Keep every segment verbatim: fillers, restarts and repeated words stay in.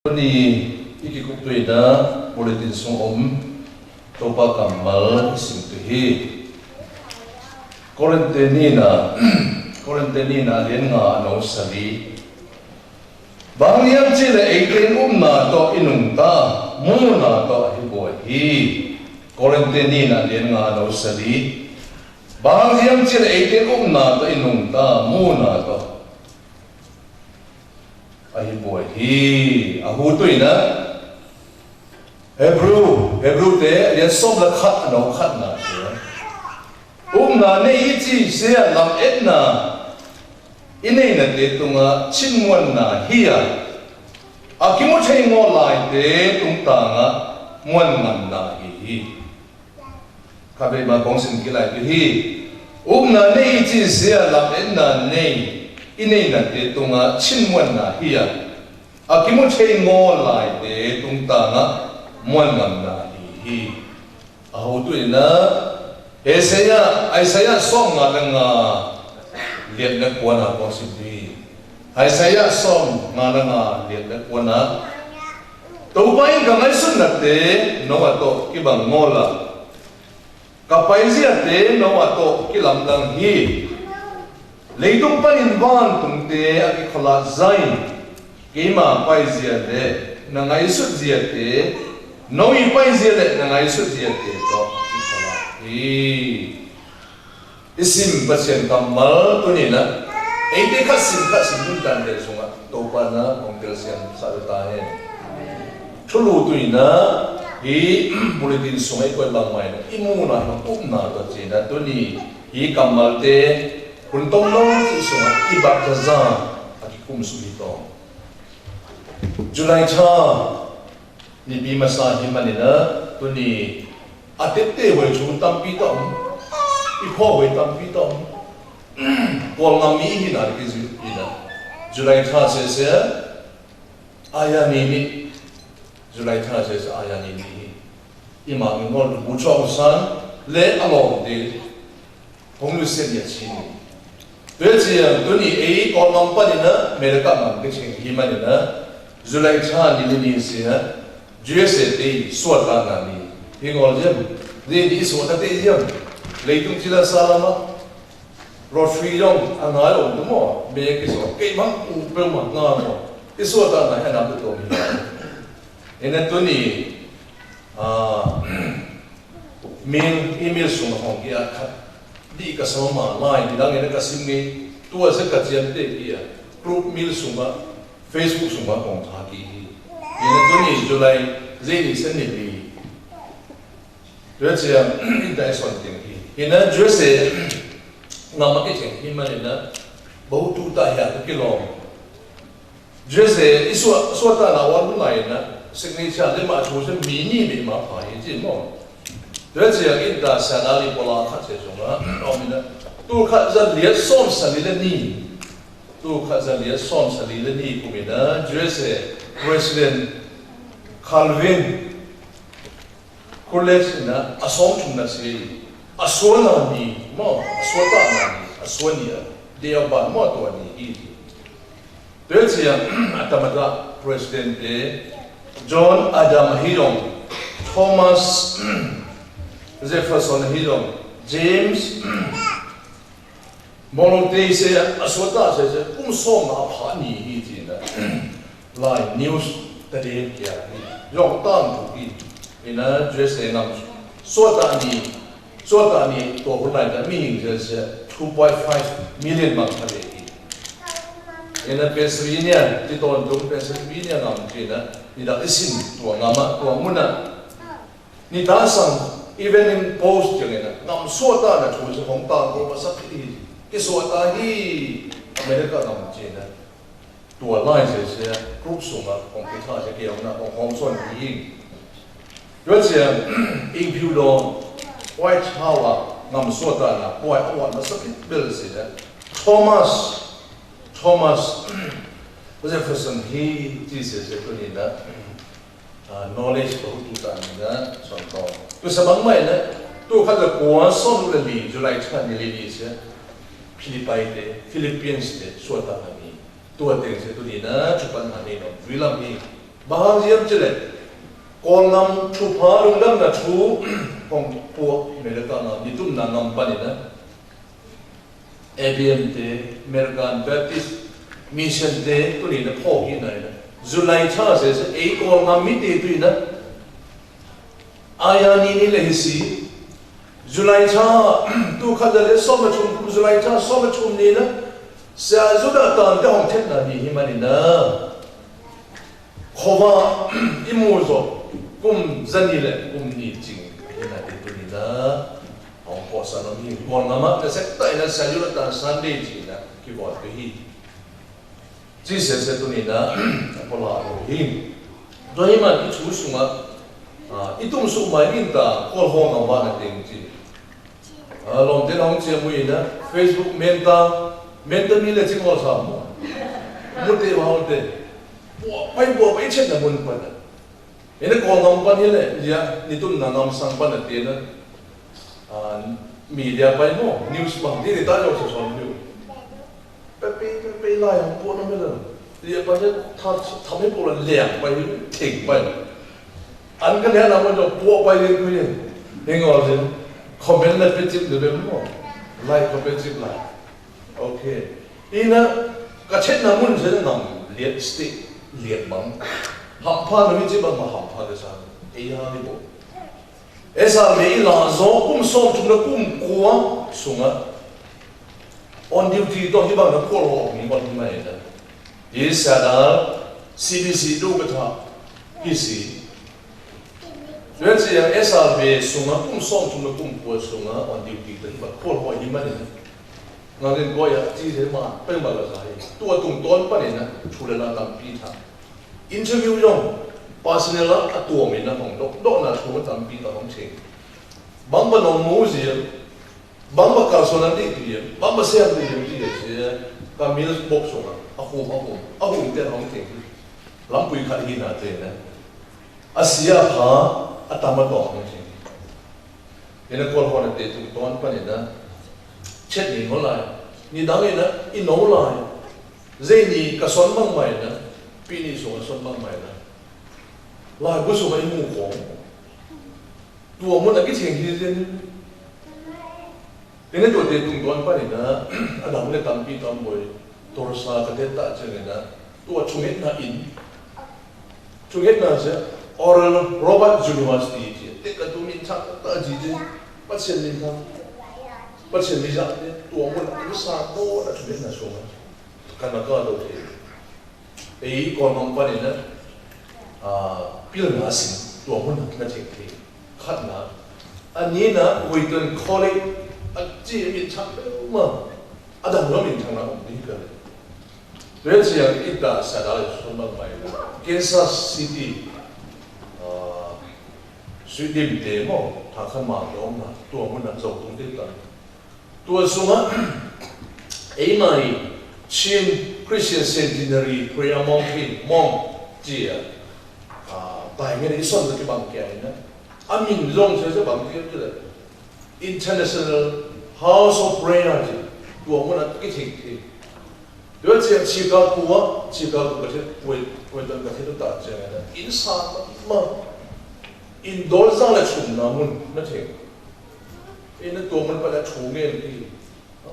Tuni i kikup tuina bulletin sung ôm Tôpa kammal i sim tu hi. Kôrinte nina, Kôrinte nina lian nga a nô sali. Bang hiam cile Eite upna tôk i nung ta, muna tôk a hi bua hi. Kôrinte nina lian nga a nô sali. Bang hiam cile Eite upna tôk i nung ta, muna tôk a hi bua hi. A hu tuina Hêbrơ, Hêbrơ te lian sôm la khat a nô khat na te. Upna ney i či se a lam etna i ney na te tung a chin muan na hi a. A kimu chei ngo lai te tung tang a muan ngam na hi hi. Kha be ma kong sin ki lai pi hi. Upna ney i či se a lam etna ney i ney na te tung a chin muan na hi a. A kimu chei ngo lai te tung tang a muan ngam na hi hi. A hu tuina Isaiah, Isaiah sôm nga la nga liat la kuana kong sin hi. Isaiah sôm nga la nga liat la kuana. Tôpa i ka ngai sun na te nô a tôk ki bang ngo la. Ka pai zia te nô a tôk ki lam dang hi. Leitung panin van tung te a ki khalat zai. Keima pai zia le na ngai sut zia te. Nô i pai zia le na ngai sut zia te tôk ki khalat hi. I sim Pasian kammal tuni na. Eite khat sim khat sim tun tan te sung a. Tôpa na kong tel siam sa ta he. Thulu tuina hi bulletin sung a i koi bang mai na i muna hi upna tôk ci na tuni hi kammal te hun tong nô ci sung a i bak ja za a ki kum sung hi tong. July cha ni pi masa hi mani na tuni a tep te hoi chu tam pi tong. I kho hoi tam pi tong. Kol ngam mi hi na ki zu hi na. July cha se se. Aya ni ni, July thang se sa aya ni ni. I ma ngi ngol tu bu chong san le a long de. Hong lu sen ya chi ni. Tuê chi yang tu ni e kol ngam pa ni na, America ngam ke cheng hi ma ni na. July thang ni ni ni se na. U S A te suat ta na ni. Hi ngol jem. Ni ni suat ta te jem. Leitung chi la sa la ma. Rot fri yong, a ngai ong tu mo, me ki so, ke bang u pe ma nga mo. I so ta na he nam tu to mi. Ina tu ni, a, mail, email sung hong ki a khat. Di ka sa ma lai, di dang ina ka sim ngi, tu a se ka chiam te ki a. Group mail sung a, Facebook sung a hong tha ki hi. Ina tu ni July, ze ni sen ni bi. Tuê chi a, in ta i son ting hi. Ina U S A, ngam a ki cheng hi ma ni na, bau tu ta hia tu ki long. U S A, i sua, sua ta na wan lai na, signature le ma chu se mi ni mi ma pa hi chi mo. Tuê chi a, in ta sa na li pola kha che zong a, o mi na. Tu kha za liat som sa li le ni. Tu kha za liat som sa li le ni ku mi na, U S A, President Calvin. College na a song chung na se, a sua na ni, mo, a sua ta na ni, a sua ni a, de a ba mo to ni i. Tuê chi a, a ta ma ta President de, John Adam hi yong, Thomas Jefferson hi yong, James Molote se a sua ta se se kum som na pha ni hi chi na. Lai news ta de kia hi. Yong tang tu hi. Ina U S A ngam sua ta ni. Sua ta ni to hun lai ta mi hing se se two point five million mang ta de hi. Ina Pennsylvania, ti ton tung Pennsylvania ngam chi na. Ni da isin tua ngam a tua muna. Ni ta sang Evening Post jeng ina ngam sua ta na chu se hong ta ko ma sak hi. Ki sua ta hi America ngam chi na. Tua lai se se group sung a hong ki ta se ki hong na hong hong son hi. Yua se ing piu lo White House ngam sua ta na White House ma sak hi bel se na. Thomas, Thomas Jefferson hi chi se se tu ni na. A, knowledge pa hu tu ta ni na, son tong. Tu sa bang mai na, tu kha la kua son lu la ni, July thang ni li ni se, Philippi te, Philippians te, sua ta na ni. Tu a teng se tu ni na, chu pan ma ni no, dui lam ni. Bang hang jia pi leh, Kawlngam chu pha lungdang na chu, hong pua America ngam, nitumna ngam pani na. A B M te, American Baptist Mission te, tuni na pho ki na na. July cha se se, ei Kawlngam mi te tui na. Aya ni ni le hisi. July cha, tu kha le soma chum, July cha soma chum ni na. Sa Judah tan te hong thet na ni hi mani na. Khova imu zo kum zani le kum ni ching ina ti tu ni na. Hong ko sa no mi ko na ma ka sek ta ina sa yu ta Sunday ching na ki bo tu hi. Chi se se tu ni na ko la ro hi. Do hi ma ki chu su ma. I tum su ma ni ta ko ho na ma na ting chi. A, lawm te nong chia mui na, Facebook menta, menta mi le ching ol sam mo. Mu te wa ol te. Bua pai, bua pai chet na mun pan na. Ina ko ngam pan hi le, lia, nitumna ngam sang pan na te na. A, media pai mo, news bang, di di ta yong sa son news. Pei, pei, pei, pei, lai hong pua na me la. Lia pa ne, tha, tha me pua la liang pai, ting pai. An ka lia na mo jong pua pai lia kui. Hing ol sin. Comment na pe chip le be mo. Like ko pe chip la. Okay. Ina, ka chet na mun se na ngam, liat stick, liat bang. Hampha na mi chip bang ma hampha de sa. E ya ni bo. Esa me i la zo kum som chum na kum kua sunga. On duty to hi bang na kol ho mi bang hi mai da. Hi sa da C B C du ka tha. Hi si. Tua ci yang esa me sunga kum som chum na kum kua sunga on duty to hi bang kol ho hi mai da. Ngang rin ko ya ci se ma pen ba la sa hi. Tua tung ton pa ni na. Chu le na tam pi tha. Interview yong, personal a, a tuôm in a hong dôk, dôk na tuôm a tam pi ta hong cheng. Bang ba nong mu zi, bang ba kal so na di pi, bang ba sem di pi zi, ka mailbox so na, a hum, a hum, a hum ten hong cheng. Lam pui khat hi na ten na. A sia pha, a tam a dôk hong cheng. Ina kol hon a te tung ton pan ina. Chet ni no lai. Ni dang ina, i no lai. Zei ni ka son bang mai na. Pi ni sung a son bang mai na. Lai bu sung a i mu kong. Tua mun a ki cheng hi zen. Ina tua te tung ton pan ina. A dang le tam pi tam boi. Tor sa ka te ta cheng ina. Tua chung et na in. Chung et na se Oral Roberts University ci, te ka tu min chang ta ji te, pa chen min thang, pa chen min zak te, tua mun a tu sa to na chung et na sung a. Ka na ka do te. Ei ko nong pa ni na, a, pil na sin, tua mun na cheng te. Khat na, a ni na, Wheaton College, a ci min chang ma, a dang lo min chang na om di ka. Tua ciang i ta sa da le son bang mai. Kansas City, a, Sweet Dim te mo, tha khan ma te ong na, tua mun na zau tung te ta. Tua sung a, ei mai, Chin Christian Centenary Prayer Mountain, mong, ci a, a, bai nge i son ki bang kia na. A min long se se bang kia ki le. International House of Prayer ci, tua mun a ki thik thik. Tua ciang Chicago a, Chicago ka thil, Wheaton ka thil ta ciang na. In sa ma, in dôl za le chum na mun, na thil. In na tua mun pa le chum ngen ki. A,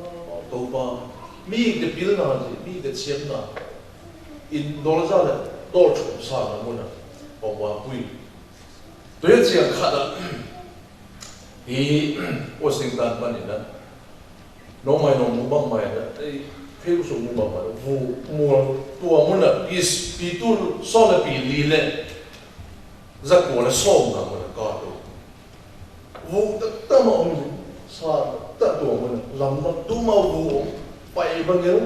Topa, mi te pil na ci, mi te chiam na. In dôl za le, dôl chum sa na mun na. Pong wa pui. Tua ciang khat a. Hi, Washington pan ina. Nong mai nong mu bang mai na. Ei, phe u su mu bang mai. Vu, mu, tua mun na, pis, pi tu, so na pi li le. Za kua le so na mun na ka tu. Vu ta ta ma ong. Sa ta tua mun na. Lam na tu ma vu ong. Pai bang ngel.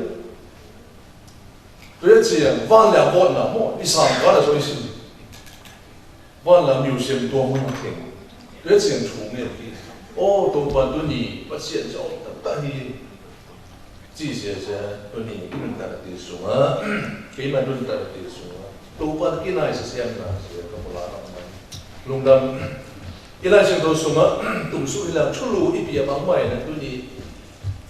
Tua ciang, van le a bot na mo. I sam ka na so i sin. Van la museum tua mun a kheng. Tua ciang chung ne ki. O, Topa tu ni, pa ciang sa o, ta, ta hi. Ci sia sia, tu ni, ki nun ta ti sung a. Ki ma nun ta ti sung a. Topa ki nai sa siang na, sia ka mula na mai. Lungdam. I lai siang tu sung a, tum su i la chulu i pia bang mai na tu ni.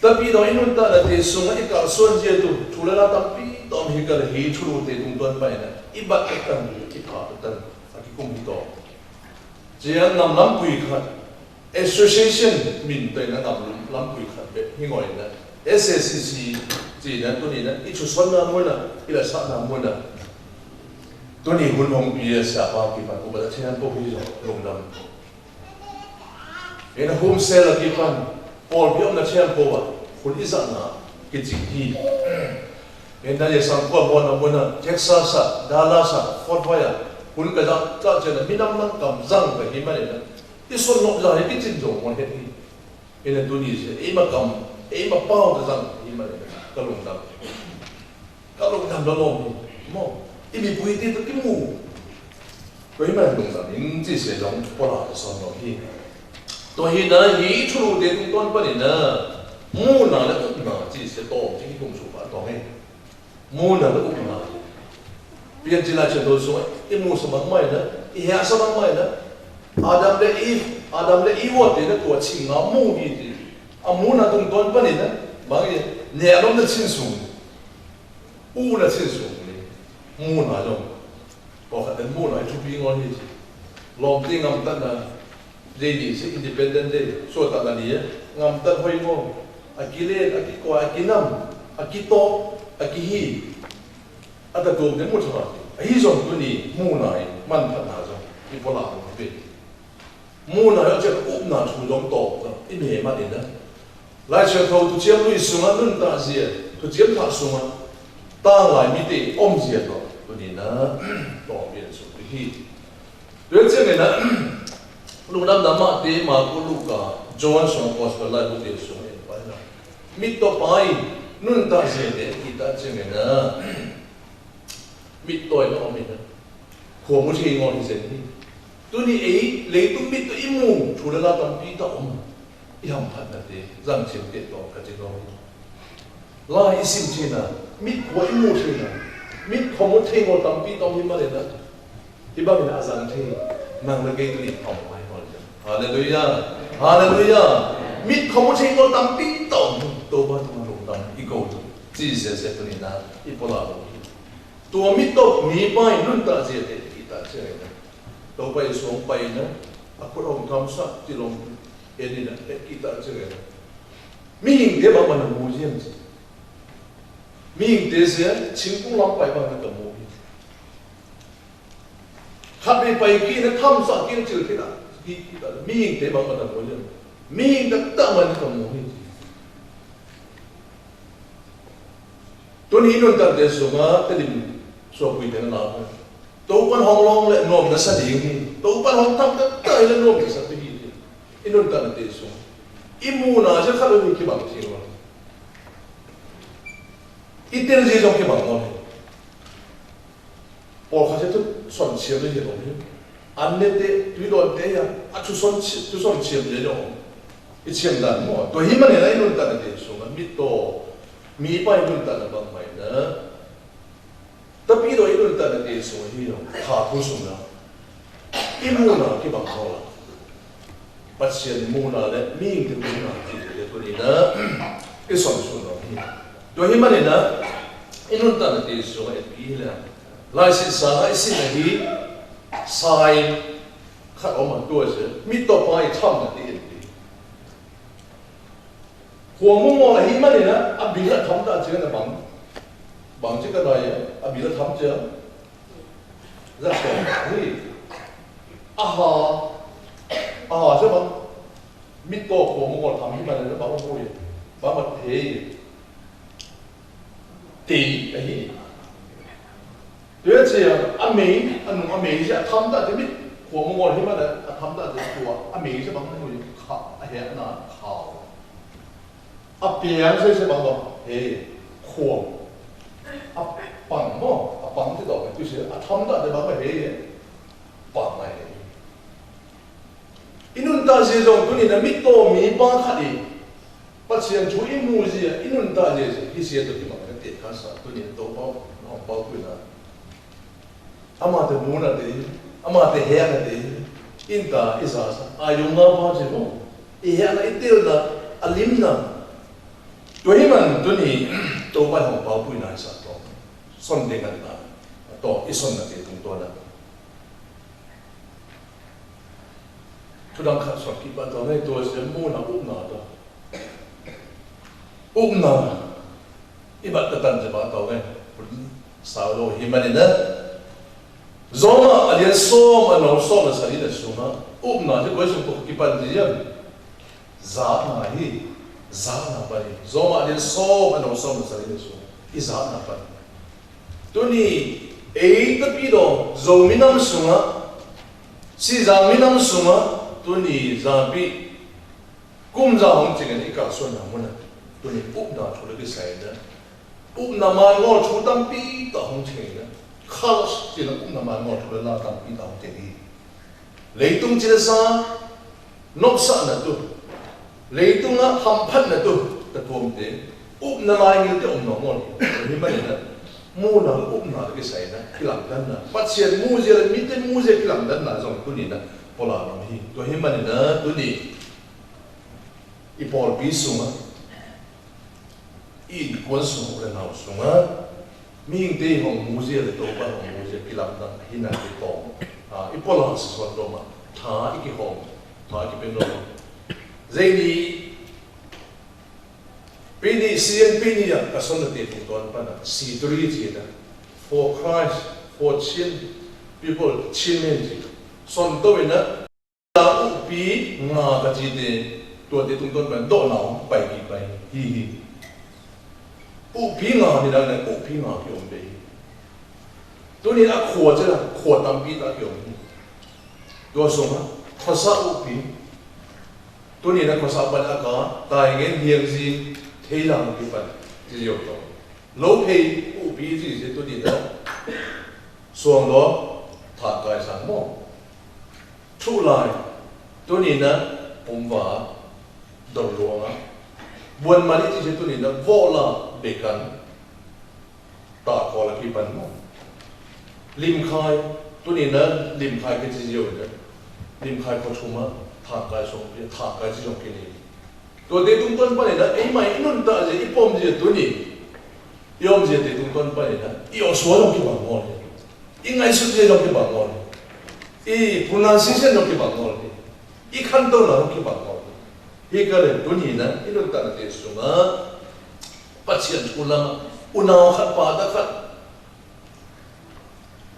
Tapi dong i nun ta ti sung a, i kal suan sia tu, chulu la tapi, Tơm hi kăl hi churu te tung tuan pai na, i bat kătang, i pha kătang, a ki kum hi to. Cia ngam lam pui khat, association min tơi na ngam lam pui khat be, hi ngoi na, S A C C, ci na, tuni na, i chu son na mui na, i la sa na mui na. Tuni hun hong pia sa pa ki pa ku ba da chen po hi zo, lung dam. Ena hum sel a ki pan, Paul biom na chen po ba, hun i sa na, ki ci hi. Ena ye sang kua mona mona, Texas a, Dallas a, Fort Waya, hun ka zang, ka zang na, minam nang kam zang ka hi ma ena. I son nok zang, i ki cin zong mon het hi. Ena tuni se, i ma kam, i ma pau ka zang, hi ma ena, ka lung dam. Ka lung dam da lom hi. Mo, i mi pui ti tu ki mu. Ko i ma lung dam, in ci se zong, po la ka son lom hi. To hi na, hi churu te tung ton pa ni na. Mu na le uk na, ci se to, ci ki tung su pa to hi. Mu na lĕ uk na. Pian ci la chen do sung, i mu sa bang mai na, i hia sa bang mai na. Adam lĕ Iv, Adam lĕ Iv wate na tua ching ngă mu hi ti. A mu na tung ton pa ni na, bang i, ne a lom na chin sung. U na chin sung ni. Mu na lom. Kô kha ten mu na i chu pi ngon hi ti. Lom ti ngam ta na. Day ni, si Independent Day, sô ta na ni, ngam ta hoi ngo, a ki len, a ki koi, a ki nam, a ki tôk, a ki hi, a ta tôm te mu chama, a hi zong tu ni, mu na i, man phat na zong, i pô la mu be. Mu na i, a chê uk na chu zong tôk, i me ma ni na. Lai Siangtho tuchiam lui sung a nun ta zie, tuchiam ta sung a, ta lai mi te om zie to, tu ni na, to mi sung tu hi. Tuê ceng ena, lungdam nama te Marku, Luka, John sung gospel lai bu te sung en pai na. Mit to pai, nun ta zie te, i ta ceng ena. Mit to ena om ena. Khua mu thei ngol hi zen ni. Tu ni ei, lei tu mit to i mu, chu la la tam pi ta om. I ham phat na te, zang chim te to, ka ceng ngol. Lai i sim thei na, mit khua i mu thei na, mit khua mu thei ngol tam pi tong hi ma le na. Hi bang na a zang thei, nang la gei tu ni pau mai ngol. Haleluya. Haleluya. Mit khua mu thei ngol tam pi tong, to ba tu lungdam, i kô tu. Ci se se tu ni na, i pô la lung. Tua mit to, mi pai, nun ta zie te, i ta zie na. To pai song pai na, a kô long tham sa, ti long, e ni na, e i ta zie na. Mi hing te ba ma na mu zie na. Mi hing te se, ching kung lam pai ba na ka mu. Khat be pai ki na tham sa ki na chil ki na. Ki, ki ta, mi hing te ba ma na mu zie. Mi hing ta ta ma na ka mu hi. Tu ni nun ta te sung a, te lim, sua pui te na na. To pan hong long le nom na sa ding hi. To pan hong tham ta ta le nom na sa tu hi. I nun ta na te sung. I mu na je kha lo ni ki bang ti wa. I tel je jong ki bang mo. Pô kha je tu son siam le je lo ni. An ne te tu don te ya. A tu son si-, tu son siam je lo. I siam dan mo. To hi ma ne na i nun ta na te sung. Mi to. Mi pa i nun ta na bang mai na. Ta pi do i nun ta na te sung hi no, tha thu sung na. I mu na ki bang hô la. Pasian mu na le, mi hing te mu na ki te tu ni na. I son sung na hi. Tu hi ma ni na, i nun ta na te sung e pi le. Lai sit sa na i sit na hi, sai, kha o ma tu se, mi to pa i tham na te e pi. Khua mu ngol a hi ma ni na, a bil a tham ta chen na bang. Bang chen ka dai, a bil a tham chen. Za ko, hi. Aha. Aha, chen bang. Mi to khua mu ngol tham hi ma ni na, bang mu ye. Bang ma he ye. Te, a hi. Tuê chen, a mei, a nung a mei, chen a tham ta chen mit, khua mu ngol hi ma na, a tham ta chen tua, a mei chen bang mu, kha, a he na, kha. A piang chen chen bang bang, he, khua. A pang mo, a pang chen dok, tu chen, a tham ta chen bang bang, he, pang ma he. I nun ta zie zong tu ni na mit to mi pa kha di. Pasian chu i mu zie, i nun ta zie zie, hi zie to ki ma ka te ka sa, tu ni to pa, no pa ku na. Ama te mu na te, ama te he na te, in ta i sa sa, a yung na pa zie mo. I he na i til na, a lim na. Tu hi man tu ni, to pa hong pa ku na sa to. Sŏnte ngăn na, to i sŏnnate tungtuan na. Thu dang khat sŏn kipah to ne, to se muna upna to. Upna. I bat tatan se ba to ne. Sau lo hi mani na. Roma alian sôm anau sôm na sari na suma. Upna se koi sum ko kipan dian. Zatna hi, zatna pani. Roma alian sôm anau sôm na sari na suma. I zatna pani. Tuni, ei tapi do, Zo minam sunga, si za minam sunga, tuni, zapi, kum za hong ching i kal suan na muna. Tuni, upna thula ki sai na. Upna man ngol thu tampi ta hong ching na. Khalas, tina upna man ngol thula la tampi ta hong ching i. Leitung chira sa, nôksahna tu. Leitung a hamphatna tu, ta tuam te. Upna lai ngil te om nô mol. Hi mani na. Muna upna ki sai na, kilam dan na. Pachian muzia, mite muzia kilam dan na, zong tuni na. Pola nô hi. Tua hi mani na, tuni. I Pol pi suma. I inkuan sung u le nau sunga, mihing te hong muzia le Topa hong muzia kilam dang hi na ki tong. A, i pola siswan doma, tha i ki hong, tha i ki pen doma. Zeni, pini, sien pini ya, ka son na te tungtuan pana, si turi chi na, for Christ, for Chin people, Chin men chi. Son to ina, Upi nga ka chi te, tua te tungtuan pai, do nau, pai ki pai, hi hi. Upi nga, ni na na, upi nga ki om pe hi. Tuni na khua che la, khua tampi ta ki om hi. Tua sung ha, khosa upi. Tuni na khosa pan a ka, tai ngen hiang zi, thei lang ki pan, chi yo to. Lo pei, upi zi zi tuni na. Suang lo, tha kai sang mo. Thu lai, tuni na pum wa, dor luang a. Buôn ma ni chi tuni na, vo la, bekan. Ta ko la ki pan mo. Lim khai, tuni na, lim khai ki chi yo na. Lim khai ko chuma, tha kai song, tha kai chi song ki ni. Tua te tungtuan pani na, i mai i nun ta zi, i pom zi tuni. I om zi te tungtuan pani na, i o sua long ki bang mo. I ngai sut zi long ki bang mo. I pronunciation long ki bang mo. I khan to na long ki bang mo. Hi ka le tuni na, i nun ta na te sung a. Pachian u lama, u nau khat pa ta khat.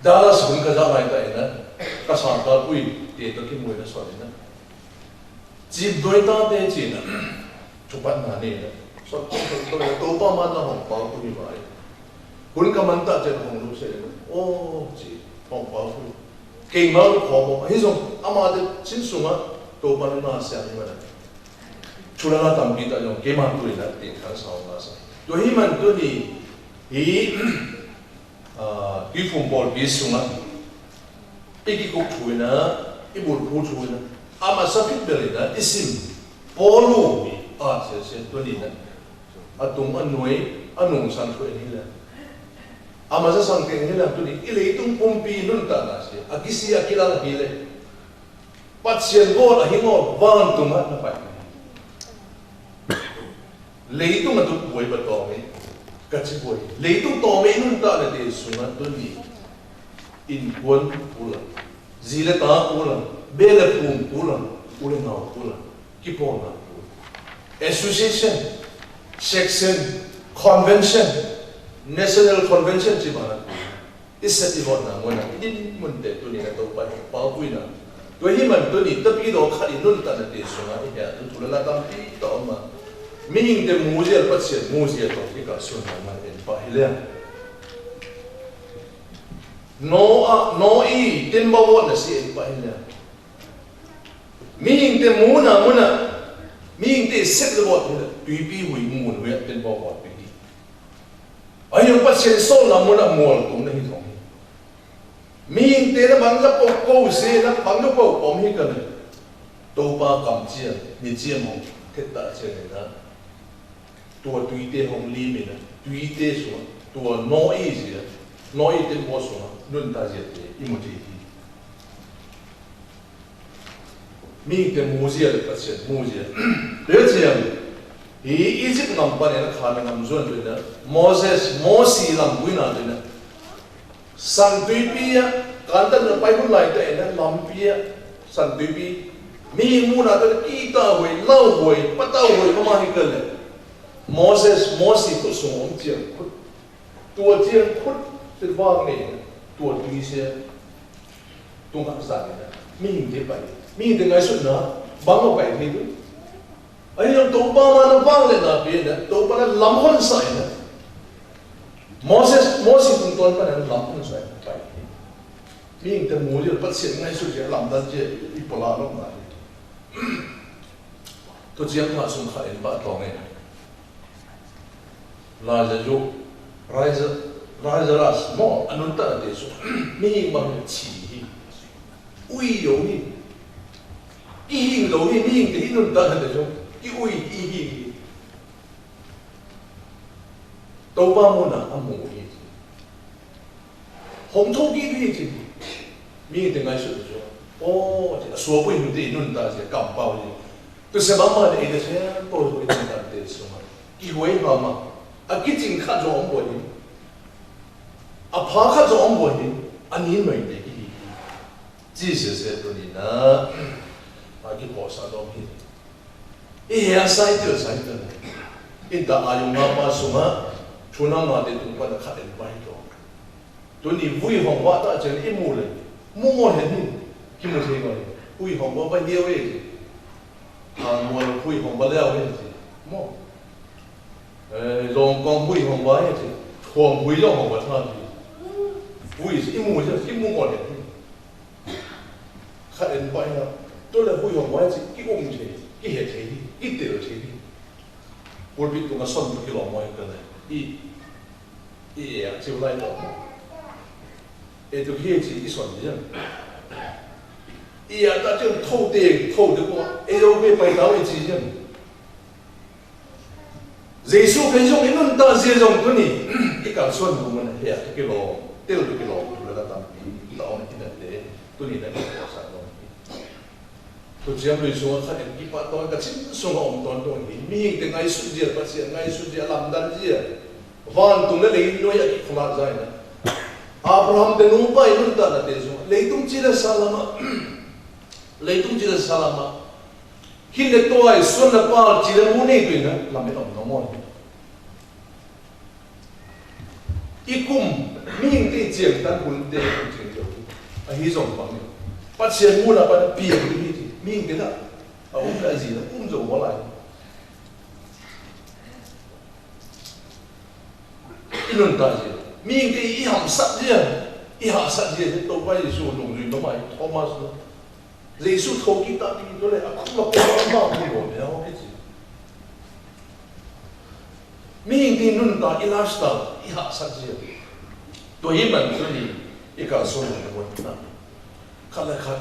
Dallas hun ka za lai ta ina, ka sa ka ui, te to ki mui na so ina. Chip doi ta te chi na, chupat na ne na. So, so, so, so, to pa man na hong pau kui bai. Hun ka man ta che hong lu se na. O, chi, hong pau kui. Kei mau lu hong mo, hi zong, ama te chin sung a, to pa na sia ni ma na. Chula na tampi ta yong, kei ma tui na, te kan sa na sa. Yo hi man tu ni, hi, A, i phung Paul pi sung a, i kikuk thui na, i bul phu thui na, a ma sa phit bel na, i sim, Paul u, a, se, se, tu ni na, a tung a nui, a nung sang thui ni la. A ma sa sang thui ni la, tu ni, i leitung pumpi nun ta na se, a kisi a kilal hi le. Pachian gol a hi ngol, van tung a na pai. Leitung a tut buai ba tome, ka chi buai. Leitung tome nun ta na te sung a tuni. Inkuan pula. Zi le ta pula. Be le pung pula. U le nau pula. Ki pona pula. Association, section, convention, national convention chi ba na pula. I sat i vot na muna, i din mun te tuni na to pa, pa pui na. Tua hi man tuni, tapi do kha i nun ta na te sung a, i hia tu tu la na tam pi to ma. Mihing te muzia, Pachian muzia to, i ka sun na ma en pa hi le. No a, no i, tin ba vot na si en pa hi le. Mihing te muna, muna, mihing te sat le vot hi le, tui pi hui mun hui tin ba vot pi hi. Ai, yong Pachian sol na muna mol tung na hi thong. Mihing te na bang na pau pau se na bang na pau pau mi ka na. To pa kam chia, mi chia mong, thet ta chia na. Tua tui te hong li mi na, tui te sua, tua no i zia, no i te po sua, nun ta zia te, i mu te hi. Mihing te muzia le Pachian, muzia. Te zia, i Egypt ngam pa ne na kha na ngam zuan tu na, Moses, Mosi lam bui na tu na, Săn Tui Pi ah, kantăn na pai hun lai ta ena, lampi ah, Săn Tui Pi. Mihing mună ta kih ta huai, lau huai, patau huai, mama hi kele. Moses, Moses, khut sung ong chiang khut. Tua chiang khut, sir vang ne, tua tui se, tua ngă sa ne, mihing te pai. Mihing te ngai sut na, bang ma pai te tu. Ai, yang Tôbă ma na bang le na pi na, Tôbă na lam hon sa na. Moses, Moses tung ton pa na lam hon sa na, pai. Mihing te mu je, pat sian ngai sut je, lam dan je, i pola lok na. Tu chiang ma sung kha en ba tong e. Lazarus, Lazarus, Lazarus, mô, a nun ta te su. Mihing ma chi hi. Ui yo hi. Ki hing lo hi, mihing te hi nun ta te su. Ki ui, ki hing hi. Tôbă mună, a mu hi. Hong thô kih pi chi. Mihing te ngai sut zo. Ô, chi a sua bui nu te nun ta chi kam pau chi. Tu se bang ma de de se po zo nun ta te su ma. Ki huai ha ma. A ki ching kha zo ong bui. A pha kha zo ong bui. A ni noi te ki hi. Chi se se tu ni na. A ki po sa dong hi. Ih, a sai tơ, sai tơ. Ih, ta a yong ma pa sung a, chu na ma te tung pa na kha en pai to. Tu ni vui hong wa ta chen i mu le. Mu mo hen ni. Ki mu se mo. Vui hong wa ba ye we. Ha mo vui hong wa le we. Mo. Eh, long kong vui hong wa ye. Hong vui long hong wa ta ni. Vui i mu se, i mu mo hen ni. Kha en pai na. Tu le vui hong wa ye, ki um che, ki he che, ki te che. Pulpit tung a son tu ki lo mo hen ka ne. I, i, e, a, chi lai to. E tu ki chi i son di jan. I, a, ta chen thô te, thô te ko, e yo be pai tao i chi jan. Yêsu Krist zong i nun ta zie zong tu ni, i kal suan bu mân he a tu ki lo, tel tu ki lo, tu la tam pi, ta ong ki na te, tu ni na ki lo sa lo. Tu chiam lui sung a kha en ki pa to ka chin sung a om ton to ni, mihing te ngai sut zie, pa sia ngai sut zie, lamdan zie. Van tung le lei noi a ki khula zai na. Abraham te nung pa i nun ta na te sung. Leitung chi le sa lama. Leitung chi le sa lama. Hin le tuai, suan le pal, chi le mu nei tui na, lam e om no mo. I kum, mihing te chiang tan kun te kun chiang yo. A hi zong pang ni. Pat sian mu na pat pi ni ti. Mihing te na. A um ka zi na, um zong mo lai. I nun ta zi. Mihing te i ham sat zi. I ha sat zi, to bai su nung zi no mai, Thomas no. Yêsu thô ki ta pi tu le, a khum ma khum ma khum lo ne, a hô ki chi. Mihing te nun ta i lifestyle, i ha sat zi. Tu hi man tu ni, i ka so ni mo ta. Kha le kha,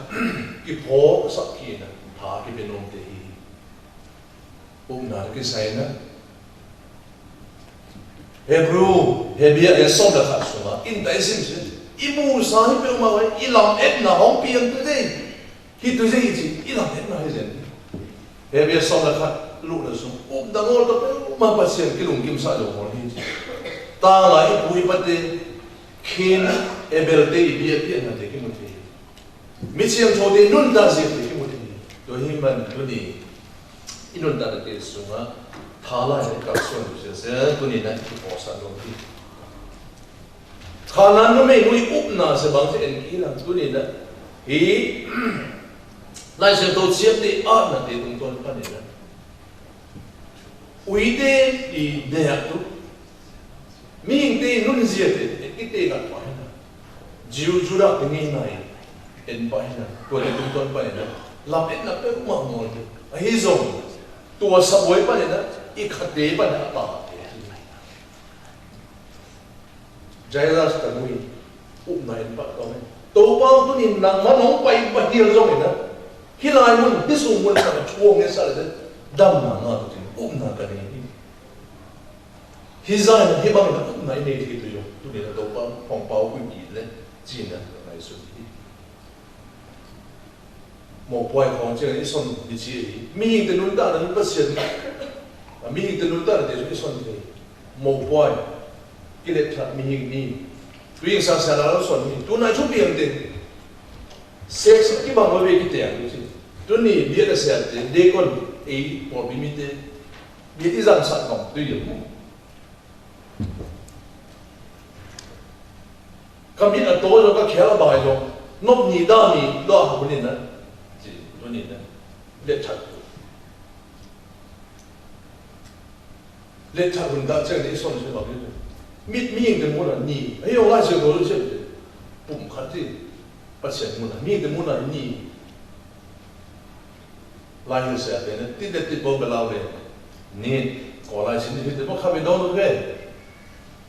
ki pho sa ki na, pha ki pe nom te hi. Ung na ki sai na. Hebrew, Hebrew, e som le kha sung a, in ta i sim si. I bu sa hi pe ma wai, i lam et na hong pi an te dei. Hi tu zi i chi, i lam et na hi zen. Hebrew som le kha, lu le sung. Ung da ngol ta pe ma pa sian ki lung kim sa lo ngol hi. Ta la i bu i pa te, Kain, Abel te i bia pi an na te ki mu te. Mi chiam thô te nun ta zie te ki mu te ni. Tu hi man tu ni. I nun ta te sung a. Tha la ne ka suan du se se tu ni na ki pho sa dong hi. Kha na nu me nu i up na se bang se en ki na tu ni na. Hi. Lai se to chiam te a na te tung ton pa ni na. Ui te i de a tu. Mihing te nun zie te, e ki te ngat pa hina. Jiu Judah te ngei nai, en pa hina, tua le tung ton pa hina. Lam en na pe ma mo te. A hi zong, tua sa boi pa hina, i kha te pa hina pa te. Jairus ta mui, up na en pa tong. Tôbă tu ni nang ma nong pai pa hial zong hina. Hi lai mun, hi sung mun sa chuang e sa le, dam na ma tu tin, up na ka ni. Hi zai na hi bang na, na i nei thi tu yo, tu ni na Tôbă, phong pau ku i le, chi na, na i sun hi. Mô puai khong chi na i son ni chi hi. Mihing te nun ta na nun pa sian. Mihing te nun ta na te i son hi. Mô puai. Ki le tha mihing ni. Tui ing sang sel a lŏ son mi. Tui nai chu biang te. Sex ki bang wa be ki te ang. Tui ni bia da sel te. De kon e por bi mi te. Bia ti zang sat nong. Tui ing. Ka mi a to yo ka khia la ba yo. Nop ni da ni da ha ni na. Ji, tui ni na. Le chat. Leh chah hun dang cheng ni son se bang ni. Mit mi ing te muna ni. Ai yo lai se ko lu se. Pum khat ti. Pasian muna. Mi ing te muna ni. Lai se te ne. Ti de ti bo be lau le. Ni. Ko lai se ni te bo kha be dong lu ke.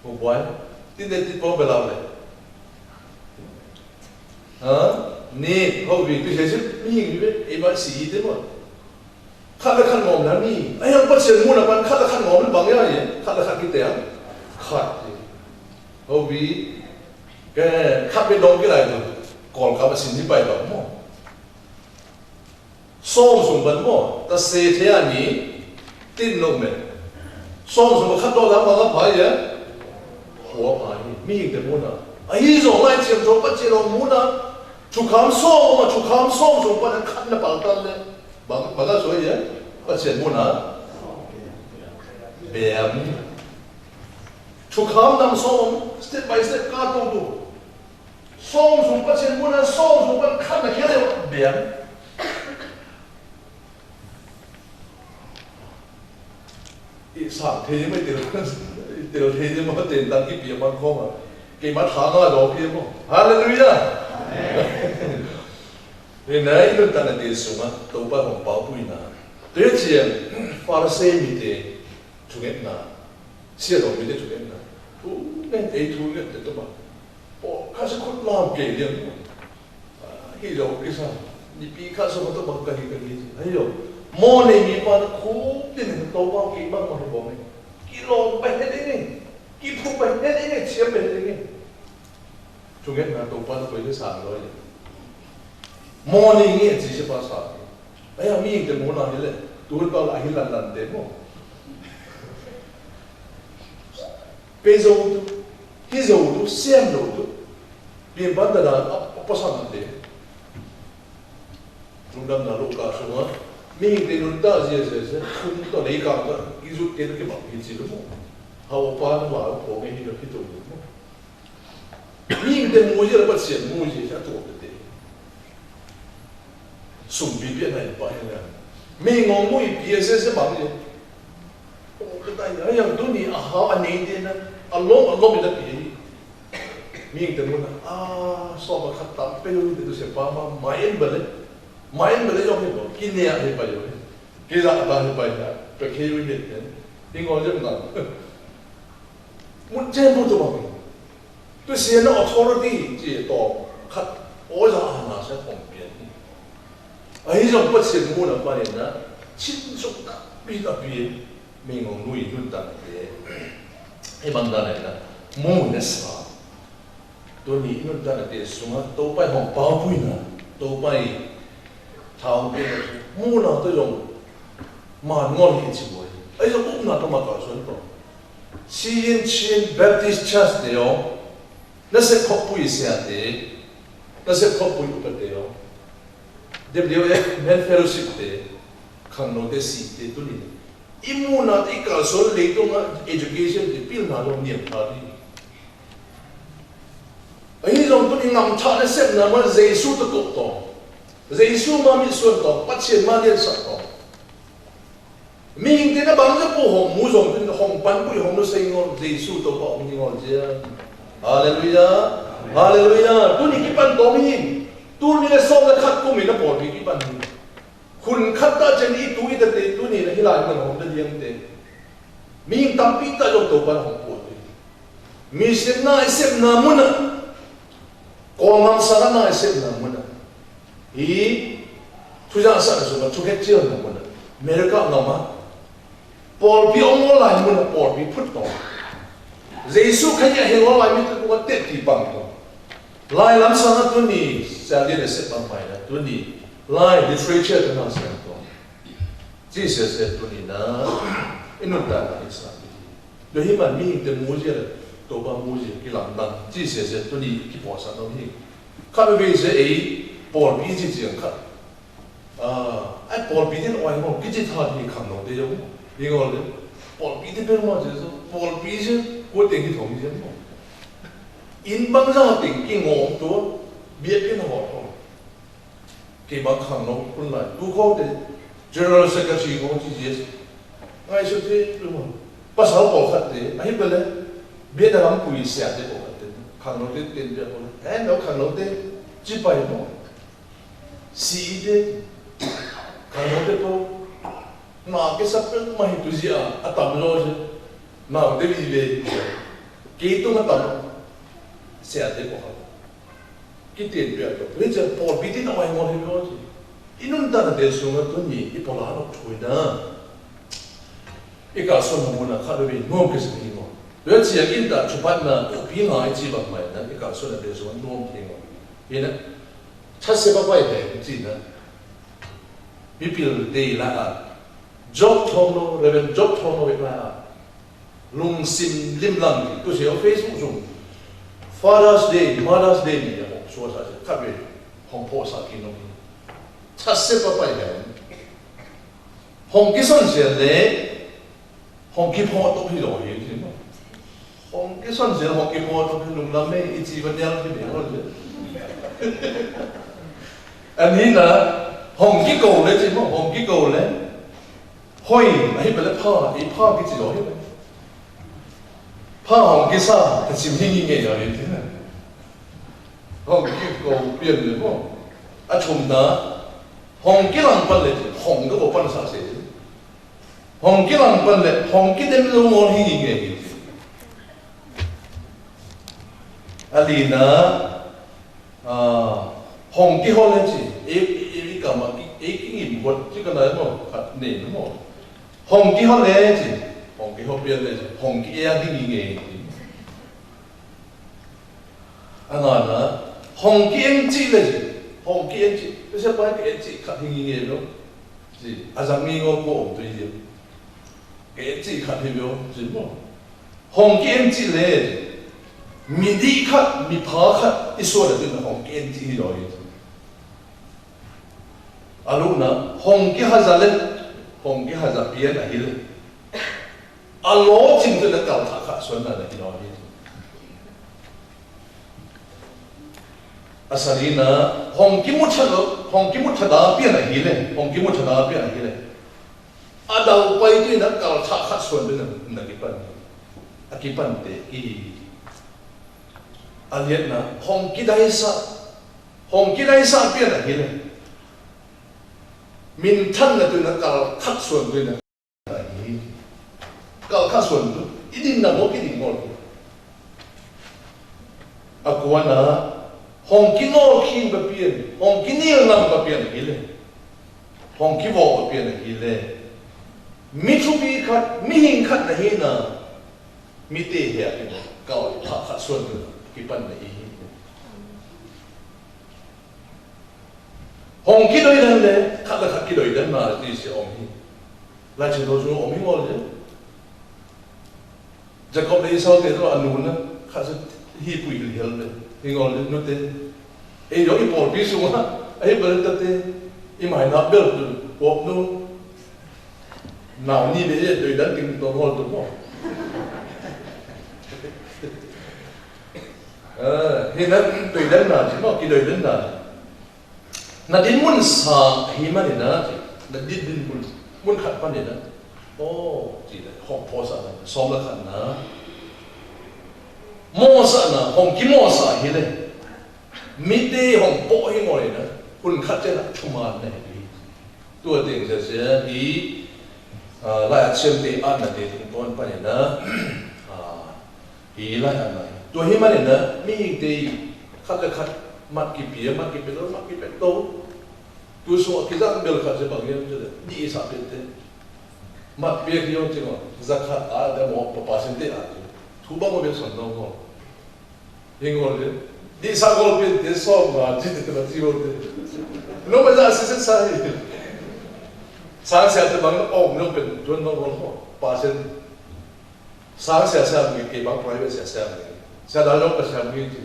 Bo boi. Ti de ti bo be lau le. Hă? Ni, hâu vì tui se sip mi hing bi be, ê ma si i te ma. Khăt la khăt ngom la ni. Ai yang Pasian muna pan khăt la khăt ngom la bang ya ye. Khăt la khăt ki te ang. Khăt ye. Hâu vì. Ke khăt bi dong ki lai tu. Kol ka ba sin ni bai dong mo. Sôm sung pan mo, ta se the a ni, tin nô me. Sôm sung pan khăt dô la ma la pa ye. Hua pa ni, mi hing te muna. A hi zong lai chiam chong pa chiam long muna. Chu kham sôm ma, chu kham sôm sung pan khăt na pal tan le. Bang, bang la soi ye. Pa chiam muna. Bem. Chu kham năm sôm, step by step ka tô tô. Sôm sung pan chiam muna, sôm sung pan khăt na kia le bem. I sang thei ma i til, i til thei ma ten tang ki pia man kho ma. Ke ma tha nga do pia mo. Haleluya. Ê nai, i nun ta na te sung a, Tôpa hong pau pui na. Te chiang, Pharisee mi te, chu nget na. Sia dong mi te chu nget na. Thu nget, ê thu nget te tô ma. Pô, ka sa khut lam ke liang. Hi lo ki sa. Ni pi ka sa ma tô bang ka hi ka ni. Ai lo. Mô ne mi pa na khu tin to bang ki bang ma hi bang ni. Ki lo ba he de ni. Ki phu ba he de ni. Chia ba he de ni. Chu ngen na to pa na ko ni sa lo ni. Mô ne ni chi si pa sa. Ai a mi te mô na hi le. Tu pa la hi lan lan te mô. Pe zo tu, hi zo tu, sem lo tu. Bi ban da na, a, a, pa sa na te. Lungdam na lo ka so ma. Mi te nun ta zie zie zie, kum to lei ka ta, i zu te ke ba, i zi lo mo. Ha o pa na ma, o ko nge ni lo ki to mo. Mi te mu zie la pa zie, mu zie sa to te. Sum pi pi nai pa hi na. Mi ngong mu i pi se se bang ye. O, ka tai, ai yang tu ni a ha a nei de na. A lo, a lo mi da pi. Mi te mu na. A, so ba kha ta pe lu de tu se pa ma, ma en ba le. Ma en ba le yo he bo. Ki ne a he pa yo. Ki za ta he pa ya. Pe ke yu ni de. Ni ngong je na. Mut jen bu tu bang. Tu sie na authority ci to khat ôi za a na sa kong pian. A hi zong pa sie mu na pa ni na. Chin suk ta pi ta pi. Mi ngong nui nun ta na te. Hi bang ta na na. Mu na sa. Tu ni nun ta na te sung a. To pai hong pau pui na. To pai. Thao te. Mu na to zong. Man ngol hi ci boi. Ai zong uk na to ma ka sun to. Siyên Chin Baptist Church te yong, na sep khok pui sia te, na sep khok pui upa te yong, W F Men Fellowship te, khang no te si te tu ni. I mu na te i ka so le to nga education te pil na lo niam tha ni. A hi zong tu ni ngam tha na sep na ma Jesu ta tuk to. Jesu ma mi suan to, pa chien ma lien sa to. Mi hing te na bang za pu hong mu zong tu hong pan pu hong nu sei ngol Jesu to pa hong ni ngol jia. Haleluya. Haleluya. Tu ni ki pan to mi hing. Tu ni le song na khat ku mi na por mi ki pan mi. Hun khat ta chen i tu i ta te tu ni na hi lai man hong ta diang te. Mi hing tam pi ta zong to pan hong pu te. Mi sem na i sem na mu na. Kol ngam sa na i sem na mu na. Hi, thu zang sa na su ma, thu khet chial na mu na. America ngam ma. Pol pi ong ngol lai mu na, pol pi phut tong. Jesu Khrist ya he ngol lai mi tu ku ma tet pi pang tong. Lai lam sa na tu ni, sa di na se pang pai na tu ni. Lai literature tu na sa tong. Jesus e tu ni na, i nun ta na i sa. Dua hi man mi hing te mu zi la. Tôbá mú zi ki lam dang, zi se se tôni ki pô sa nô hi. Kha bê bê se ei, pôl pi zi zi kha. A, ei pôl pi tin oi mô, ki zi tha hi khang nô te yô mô. Hi ngô le, pôl pi tin pê mô zi so, pôl pi zi, kô teng hi thong zi mô. In bang za teng ki ngô tô, bia pi na hô thong. Kê bang khang nô khun lai. Gu khô te, General Secretary khô chi jes. Ngai su te, lu ma. Pasal pô khat te, a hi bê le. Bia da lam pui sia te pô khat te. Khang nô te, ten bia pô. Ê, nô khang nô te. Chi pai mô. Si i te. Khang nô te pô. Nau kê sa pê ma hi tu zia, a tam lo zi. Nau te bi be. Kê tu ma tam. Sia te pô khat. Ki tien pia to. Rachel Paul, bi tin a wai ngol hi lo chi. Inun ta na del sung a tuni, i pola no tui na. I ka son na muna ka do bi ngom ke sa hi ngol. Rachel in ta chupat na, ko pi nga i chi bang mai na, i ka son na del sung a ngom hi ngol. Ina, cha se ba bai de, chi na. Mi pil de la a. Job Thong Lo, Reverend Job Thong Lo wek lai a. Lungsim lim lang, tu se Facebook sung. Father's Day, Mother's Day ni ya, hong sua sa se, kha be, hong pho sa ki nong. Cha se pa pai ya. Hong ki son se le, hong ki pho to hi lo ye, si mo. Hong ki son se, hong ki pho to hi lung lam me, i chi ba nyal ki me, hong se. Ani na, hong ki ko le, si mo, hong ki ko le. Hoi, a hi bê lĕ pha, i pha ki chi lo hi bê. Pha hong ki sa, ta chim hi ngi nge ya hi ti na. Hong ki ko pian lĕ mo. A chum na, hong ki lang pan lĕ, hong ki ko pan sa se. Hong ki lang pan lĕ, hong ki dem lo mo hi ngi nge hi ti. A li na, A, hong ki hô le chi, e, e, e, i kama, e, e, ki ngim hôt, chi ka nai mo, khat ne mo. Hong ki hô le chi, hong ki hô pian le chi, hong ki e a di ngi nge. A ngana, hong ki en chi le chi, hong ki en chi, pe se pa ki en chi khat hi ngi nge lo. Chi, a zang ngi ngo ko ong tu i. Ki en chi khat hi lo, chi mo. Hong ki en chi le, mi di khat, mi pha khat, i sua le tu na hong ki en chi hi lo hi. A lu na, hong ki ha za le, hong ki ha za pian a hi le. A lo chim tu na kal kha kha suan na na hi lo hi. A sa li na, hong ki mu cha lo, hong ki mu cha da pian a hi le, hong ki mu cha da pian a hi le. A dau pai tu na kal cha kha suan tu na, na ki pan. A ki pan te ki. A liat na, hong ki dai sa. Hong ki dai sa pian a hi le. Min than na tu na kal kha suan tu na. Kal kha suan tu. I din na mo ki din mo. A kua na, hong ki ngol khin ba pian, hong ki nil nang ba pian hi le. Hong ki vo ba pian hi le. Mi chu bi khat, mi hing khat na hi na. Mi te he a ki mo. Kal kha kha suan tu. Ki pan na hi. Hong ki doi dan le, khat la khat ki doi dan na, ti se ong hi. La chi do su ong hi ngol le. Jakob le Esau te to a nu na, kha sa hi pui hil hel le, hi ngol le, nu te. E yo i por pi su ha, a hi bel ta te, i mai na bel tu, pop nu. Nau ni be e, doi dan ting to hol tu mo. Ơ, hi na, doi dan na, chi mo, ki doi dan na. Na din mun sa hi ma ni na, na din din mun, mun khat pa ni na. Ô, chi na, hong pô sa na, som la khat na. Mô sa na, hong ki mô sa hi le. Mi te hong pô hi ngoi na, hun khat chi na, chuman na hi. Tua ting sa sa hi, a, lai a chim te an na te ting ton pa ni na. A, Hi lai a nai. Tua hi ma ni na, mi hing te, khat le khat, mat ki pia, mat ki pia, mat ki pia, to. Tu so ki zang bel khat se bang yem se, di sa pia te. Mat pia ki yong ching o, za khat a, da mo, pa pa sin te a. Tu bang mo bel son dong ho. Hing o le. Di sa gol pia te, so ma, ji te te ma ji o te. No ma za se se sa hi. Sa se a te bang, o, no pia, tuan dong ho, pa sin. Sang sia siam ngi, kei bang private sia siam ngi. Sia dal dong ka siam ngi ji.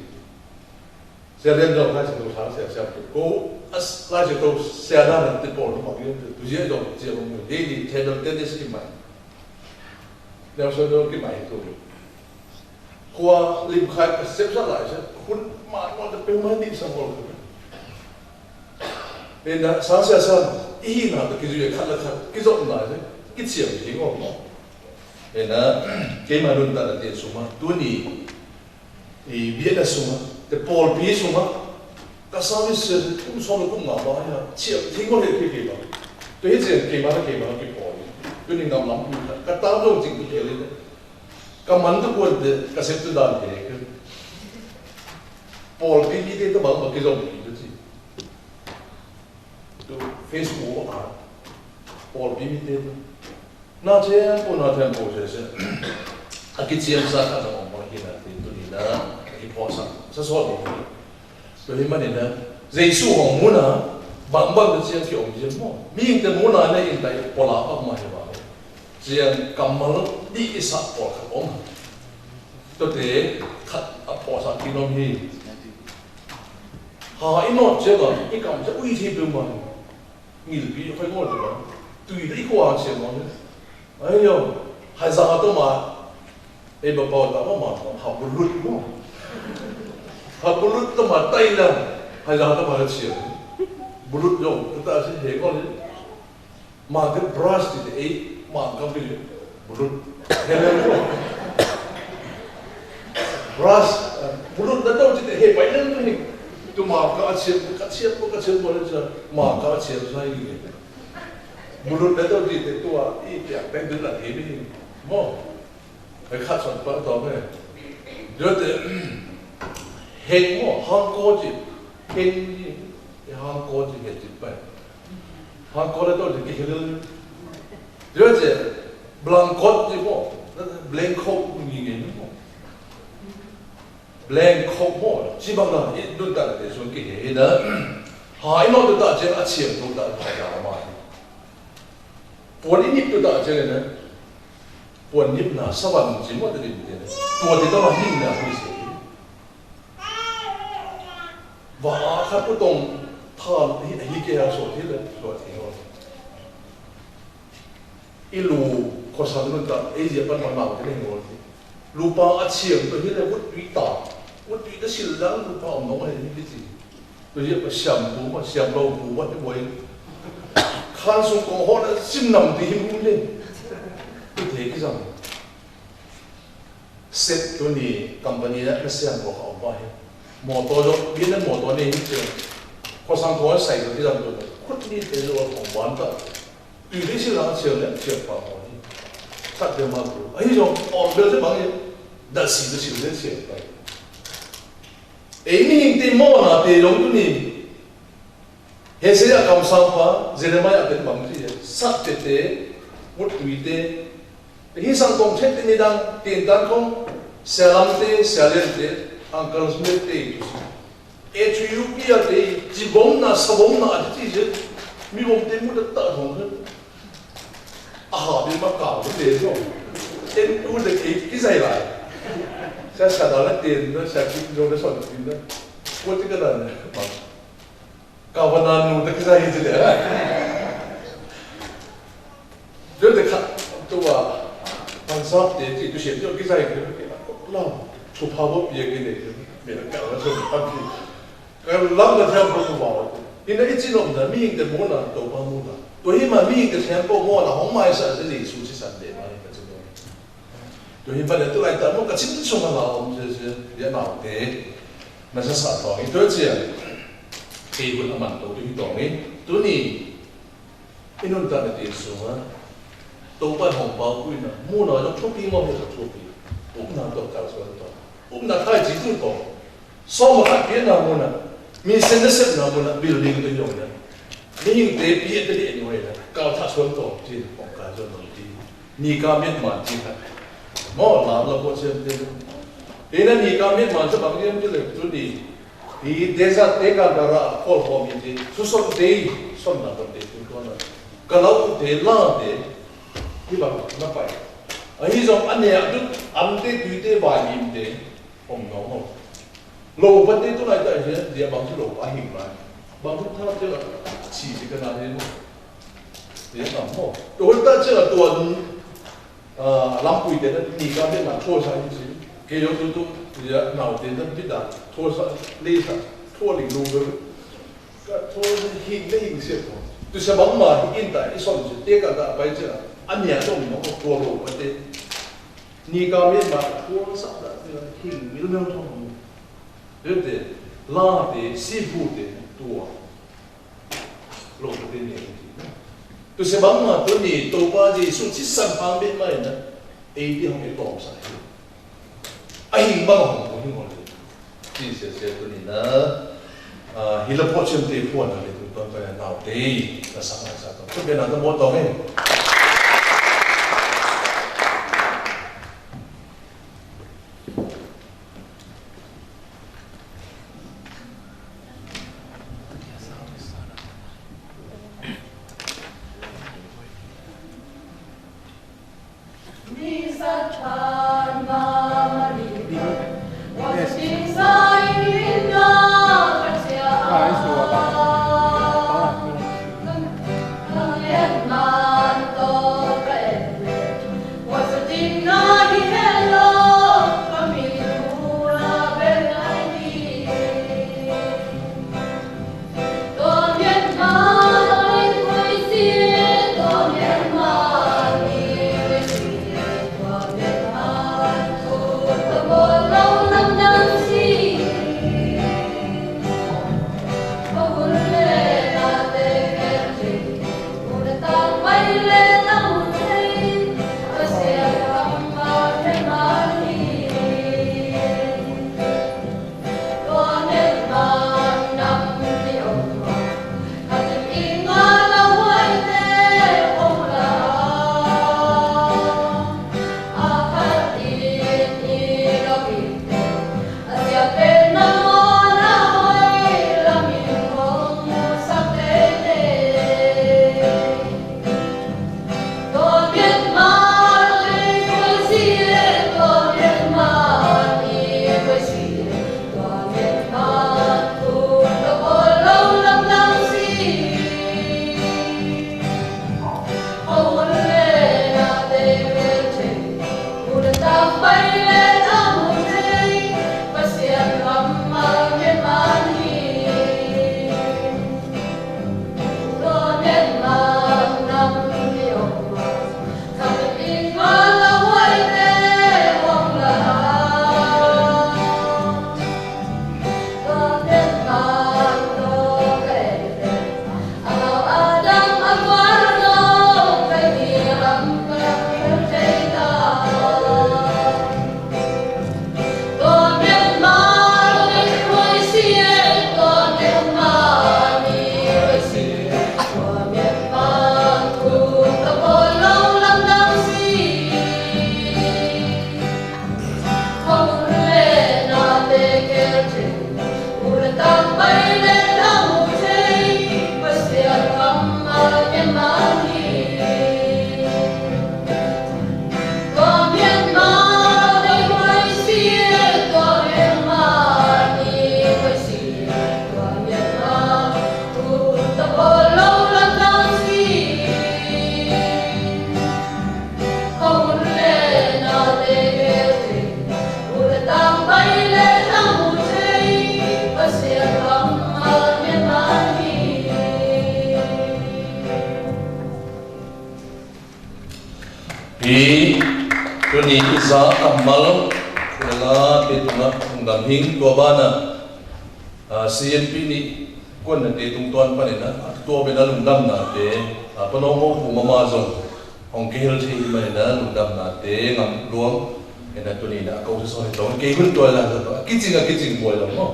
Sia dal dong ka sia dong sang sia siam ngi. Kô as la sia dong sia dal nang ti pôl dong bang yun ti. Tu sia dong sia dong ngi. Di di table tennis ki mai. Dong sia dong ki mai tu. Kua lim khai ka sep sa lai sia. Hun ma mo ta pe mai di sa mol. Ê na sang sia sang, ih na ta ki ju ye khat la khat, ki jop na je, ki chiam ki ngom mo. Ê na, kei ma dun ta na tien suma, tu ni, i bia na suma, te pôl pi suma, ka sa mi se, kum som kum nga ba ya, chiam ki ngom he ki ki ba. Tu hi chiam ki ma ki ma ki pôl. Tu ni ngam lam, ka ta dong jing ki ki le. Ka man tu kuan te, ka sep tu dan ke. Pôl pi ki te ta bang ba ki jop ki tu chi. Tu Facebook a, pôl pi mi te tu. Na tempo, na tempo, se, se. A ki chiam sa ka sa mong mong ki na, ti tu ni na, a ki pô sa, sa so ni. Tu hi ma ni na, Yêsu hong muna, bang bang tu chiam ki ong chiam mo. Mi ing te muna na ing tai pô la bang ma hi ba. Chiam kamal di isa pô ka ong. Tu te, khat a pô sa ki nom hi. Ha, i nô che ba, i kam che ui thi pơ ma. Ngil pi khoi ngol che ba. Tui ri kua che ma. Ai yo, hai za to ma. Ê ba pô ta ma ma, ha bu lut mo. Ha bu lut to ma tai la. Hai za to ma che. Bu lut yo, ta ta se he ngol. Mangkê brush ti te, ê, mangkê pi, bu lut. He le lu. Brush, bu lut na tau ti te, he pai le lu ni. Tu mangkê a chiam, ka chiam, ka chiam, bu lut sa, mangkê a chiam sa i ni. Bu lut na tau ti te, tu a, i, pia, peng du na he ni. Mo. Ê, khăt sŏt pă tŏ mê. Yua te, heng mô, hang kô ji, heng ji, ê, hang kô ji, heng ji pă. Hang kô lĕ tŏ ji kê hê lĕ. Yua te, blanket ji mô, blanket ji ngê ngê mô. Blanket mô, ji bang la, ê, dun ta te sun kê hê dă. Ha, ê, nô dun ta jen a chiem dun ta ta ja ma. Puăn ih nip tu ta chen ne. Puăn nip na sa wan chi mô ta lim te ne. Tua te ta ma hing na hui se. Wa a kha pu tong than hi hi ke ha so thi le so thi ho. Ih lu kho sa nun ta e ye pan ma nau te ne ho thi. Lu pa a chiang tu hi le wut tui ta. Wut tui ta sil lang lu pa om nong he hi ti. Tui yơh pa siam pu ma, siam rau pu ma, ti boi. Khan sung kong hô na sim nang ti him pu ne. Tui te ki zang. Set tui ni company na, na siam ko ka ong pa he. Motor yo, bi na motor ne him te. Ko sang ko sai ko ki zang tu. Kut ni te yo kong wan ta. Tui te si la siam ne, siam pa mo ni. Tat de ma pu. Ahi yo, ong bel se bang ye. Da si de si de siam pa. Ê, ih te mô na te yong tu ni. Hêsaya kam sang pa, Jeremia te bang ti, sat te te, mut tui te. Hi sang tong chet te ni dang, tin tan kong, sia lam te, sia len te, Uncle Smith te, tu si. Ê, tu yu pi a te, ji bom na, sa bom na, ti ti je, mi bom te mut ta ta hong. A ha, bi ma ka, bi de yo. Ten tu de ki, ki zai lai. Sa sa da la ten, sa ki zo de son, ki na. Ko ti ka da na. Ka wa na nu de ki zai ji de. Yo de ka, tu wa. Pan sa te, ti tu se, yo ki zai ki. La, tu pa bo pi ki de. Me ka wa so pa pi. Ka lam na thiam pu ku wa. Ina i chi nom na, mi hing te mô na, to pa mô na. To hi ma mi hing te thiam pu mô na, hong mai sa, sa ni su si san de ma, ka chi nom. To hi ma le tu lai ta mô, ka chi ni su ma la, om se se, ya na te. Na sa sa to, i to chi ya. Kei bun a man to, to hi to ni. To ni. Ih nun ta ne ti su ma. To pa hong pau ku na. Mô na, yo to pi mô, yo to pi. Uk na to ka su to. Uk na thai chi tu to. Sô ma kha pia na mô na. Mi sen de sep na mô na. Building de yong na. Mi hing te pia te de yong na. Ka tha suan to. Ti kong ka suan to ti. Ni ka miet man ti kha. Mô la la ko sen te. Ina ni ka miet man sa bang yem ti le tu ni. Ti de sa te ka da ra ko ho mi ti. Su son te. Son na ko te tu ko na. Ka lau te la te. Ti bang na pai. Ahi zong a neh tŭ, amte tuite wai mimte ôm nong ôh. Lôpa te tu lai ta he, dia bang tu lôpa hing lai. Bang tu ta te la, si te ka na he mo. Dia bang mo. Tu ta te la tuan, ah, lam pui te na, ni ka te na, thô sa hi si. Ke yo tu tu, dia nau te na, pi ta, thô sa, le sa, thô ling lu. Ka thô hing le hing se ko. Tu sa bang ma, hing ta, i som se, te ka ta, pai se la. An ya som no, ko lo pa te. Ni ka me ma, thô sa da, hing, mil mil thô. Te te, la te, si hu te, tua. Lo te ne. Tu sa bang ma, tu ni, to pa Yêsu, si san pa me ma na. Ei ti hong e tong sa. Ahi, bang hong ko hing hong. Ti se se tu ni na. Ah, hi la po chen te po na le tu ton pa na te. Na sa na sa to. Tu be na to mo to he. Hi, tuni i za kammal, kula te tuna ungdam hing tua bana, ah, C N P ni kuan na te tung tuan panina, ah, tua bena lungdam na te, ah, panongo pu mama zong, hong kehel te hi manina lungdam na te, ngam luang, ena tuni na, kau sa so he tong, kehel tua la, kicing a kicing boi lo mo.